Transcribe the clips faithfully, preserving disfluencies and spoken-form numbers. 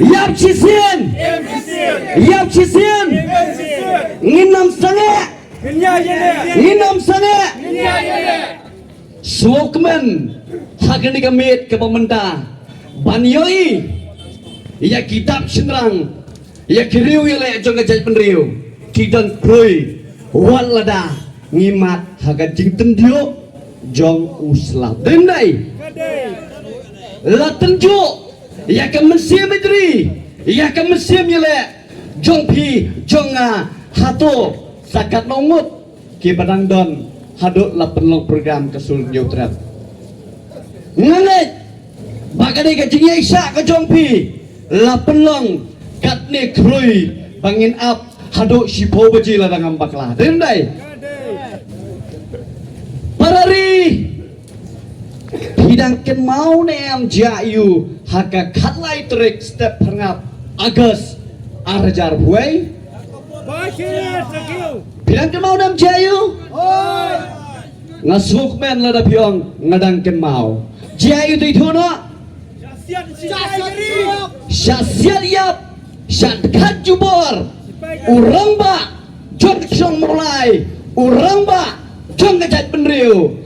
Ïap shisien. Ïap shisien. Ngin ym sangeh. Ngin ym sangeh. Sngewkmen ha kane ka miet kaba mynta ban ïohi ïa ki dap shynrang, ïa ki riew ïaleh jong ka jaitbynriew ki don khrui wat lada ngi mad ha ka jingtynjuh jong u slap. Dei ym dei? La tynjuh ïa ka mynsiem ïeit ri, ïa ka mynsiem ïaleh jong phi jong nga. Hato sa katno ngut kiba dang don haduh la pynlong program ka Sur Hynñiewtrep? Nga ngeit ba ka dei ka jingïaishah ka jong phi la pynlong katne khrui ba ngin ap haduh shiphew baje lada ngam bakla. Dei ym dei? Para ri, phi dang kynmaw ne em jia aiu ha ka khatlai tarik step pyrngap August ar hajar hynriew? Phi dang kynmaw ne em jia aiu? Nga sngewkmen lada phi ong nga dang kynmaw. Jia aiu te i thuna? Shah siat ïap, shah khat jubor u rangbah jong ka shnong Mawlai, u rangbah jong ka jaitbynriew,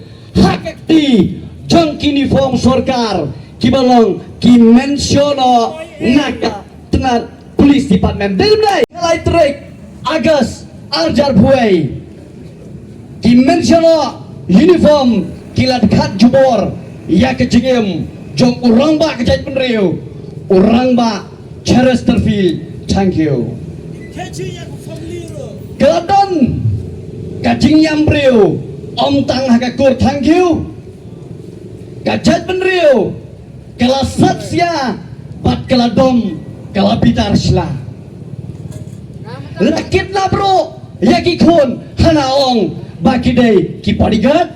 ha ka kti jong ki uniform sorkar kiba long ki mention noh na ka tnat police department. Dei ym dei? Lai tarik August ar hajar hynriew, ki mention noh uniform, ki la khat jubor ïa ka jingim jong u rangbah ka jaitbynriew, u rangbah Chesterfield Thangkhiew. Ka la don ka jingïam briew ym tang ha ka kur Thangkhiew, ka jaitbynriew ka la sat sia bad ka la dom, ka la bitar sla. La kidnap ruh ïa ki khun, hana ong ba ki dei ki bodyguard.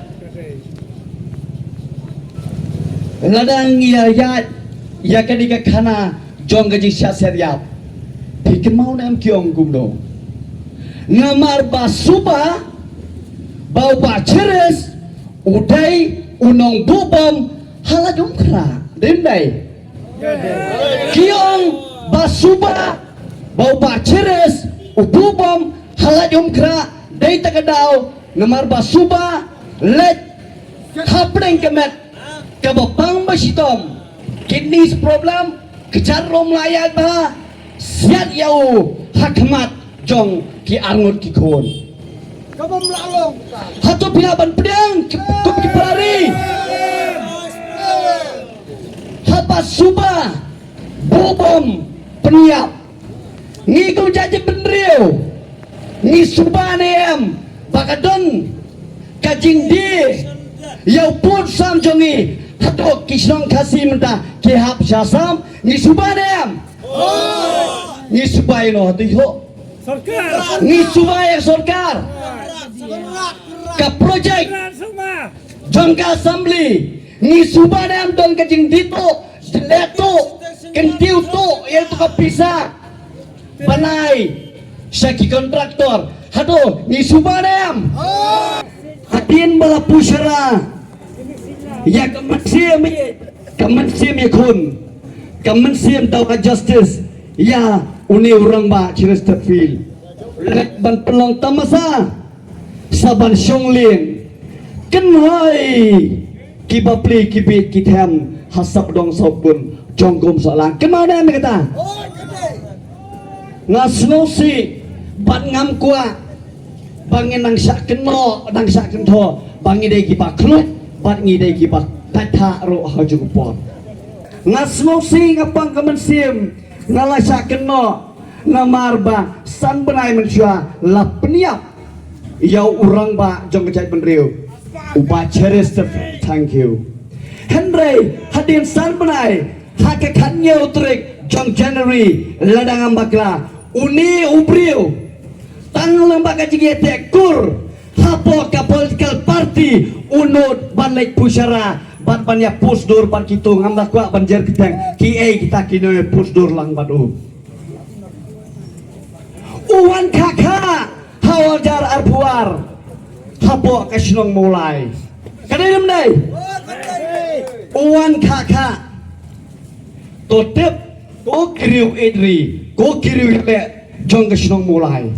Lada ngi ïa ïaid ïa kane ka khana jong ka jingshah siat ïap, phi kynmaw ne em ki ong kumno? Namar ba suba ba u Bah Cheris u dei u nongbuh bom ha Laitumkhrah. Dei ym dei? Ki ong ba suba ba u Bah Cheris u buh bom ha Laitumkhrah, dei ta ka daw namar ba suba leit hapdeng ka met kaba pang ba shitom, kidneys problem, kjat ruh ym lah ïaid bha, siat ïa u ha khmat jong ki arngut ki khun. Hato phi lah ban pdiang ki, kum ki para ri? Haba suba buh bom pynïap, ngi kum jaitbynriew ngi suba ne em ba ka don ka jingdie ïa u pud sam jong ngi? Hato ki shnong Khasi mynta ki hap sha sam? Ngi suba ne em? Ngi suba ïa no hato ïoh? Ngi suba ïa sorkar. Ka projek jong ka assembly, ngi suba ne em don ka jingdie tuh, jingdie tuh, kyntiew tuh ïa tu ka pisa ban ai sha ki kontraktor? Hato ngi suba ne em? Hadien ba la pushara ïa ka mynsiem, ka mynsiem ïakhun, ka mynsiem dawa justice ïa une u rangbah Chesterfield, leit ban pynlong tamasa sa ban shong lieng, kynhoi ki bapli ki bieit ki them ha sap dong sap bun jong kum sahlang. Kynmaw ne em kata? Nga sngewsih bad ngam kwah ba ngin nang shah kynnoh, nang shah kynthoh ba ngi dei kiba khluit bad ngi dei kiba pait thah ruh ha kajuh ka por. Nga sngewsih, nga pang ka mynsiem, nga la shah kynnoh namar ba san bnai mynshuwa la pynïap ïa u rangbah jong ka jaitbynriew, u Bah Cheris Thangkhiew. Hynrei hadien san bnai, ha ka khathynñiew tarik jong January, lada ngam bakla, une u briew tang lyngba ka jingïateh kur hapoh ka political party u nud ban leit pushara bad ban ïa push dur bad kito, ngam da kwah ban jer kyrteng kiei kita ki nongïa push dur lang bad u. U wan khah khah ha u hajar arphew ar hapoh ka shnong Mawlai. Ka dei ne ym dei? U wan khah khah. To tip Ko ki riew ïeit ri, ko ki riew ïaleh jong ka shnong Mawlai.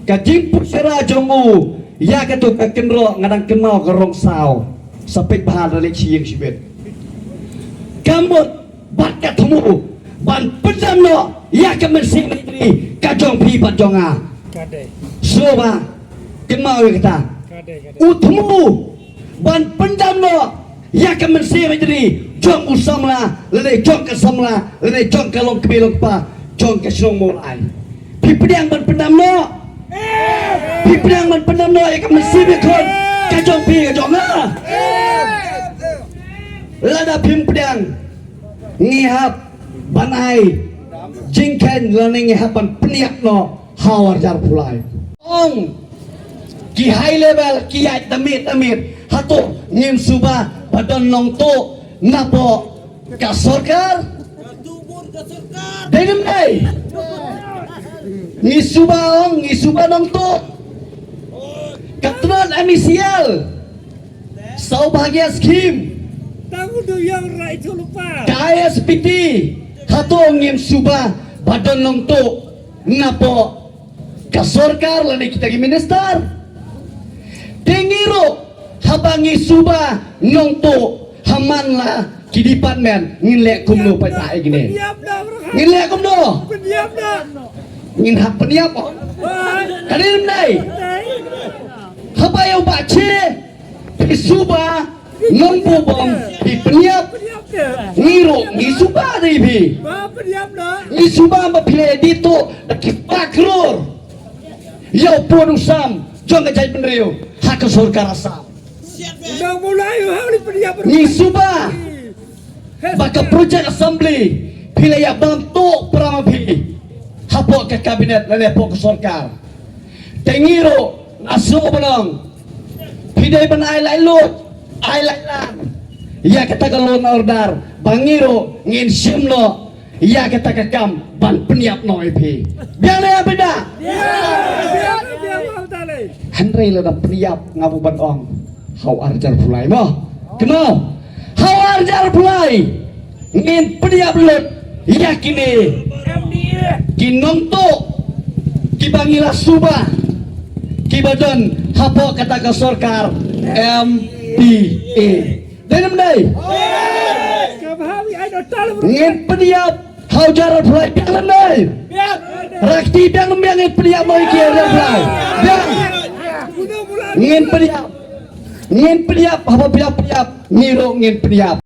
Ka jingpynshara jong u ïa kato ka kynroh nga dang kynmaw ka rong saw. Sa peit bha da leit shi ïing shi bit. Ka mut bad ka thmu ban pyndam noh ïa ka mynsiem ïeit ri ka jong phi bad jong nga. Sngewbha kynmaw ïa kata. U thmu ban pyndam noh ïa ka mynsiem ïeit ri jong u samla lane jong ka samla lane jong ka long kmie long kpa jong ka shnong Mawlai. Phi pdiang ban pyndam noh? Phi pdiang ban pyndam noh ïa ka mynsiem ïakhun ka jong phi ka jong nga? Lada phim pdiang, ngi hap ban ai jingkheiñ lane ngi hap ban pynïap noh ha u ar hajar arphew lai. Ong ki high level ki ïaid da miet da miet, hato ngim suba ba don nongtuh napoh ka sorkar? Dei ne em dei? Ngi suba, ong ngi suba nongtuh. Ka tnat M E C L, Saubhagya Scheme, ka I S P T, hato ngim suba ba don nongtuh napoh ka sorkar lane kita ki minister? Te ngi ruh haba ngi suba nongtuh ha man la ki department, ngin leh kumno pat ha ïa kine? Ngin leh kumno? Ngin hap pynïap, oh. Ka dei ne em dei? Haba ïa u Bah Che phi suba nongbuh bom, phi pynïap. Ngi ruh ngi suba da ïa phi. Ngi suba ba phi la ïadei tuh da ki kpa klur ïa u pud u sam jong ka jaitbynriew ha ka sorkar Assam. Ngi suba ba ka project assembly phi la ïa bam tuh para ma phi hapoh ka cabinet lane hapoh ka sorkar. Te ngi ruh nga sngew ba long phi dei ban ai laitluid, ai laitlang ïa kata ka law and order ba ngi ruh ngin shim noh ïa kata ka kam ban pynïap noh ïa phi. Biang ne em biang? Hynrei lada pynïap nga buh ban ong ha u ar hajar arphew lai mo. Kumno? Ha u ar hajar arphew lai ngin pynïap lut ïa kine ki nongtuh kiba ngi la suba kiba don hapoh kata ka sorkar M P A. Dei ne em dei? Ngin pynïap ha u ar hajar arphew lai, biang ne em dei? Rakti, biang ne em biang? Ngin pynïap mo ïa ki ha u ar hajar arphew lai? Biang. Ngin pynïap. Ngin pynïap, haba pynïap pynïap ngi ruh ngin pynïap.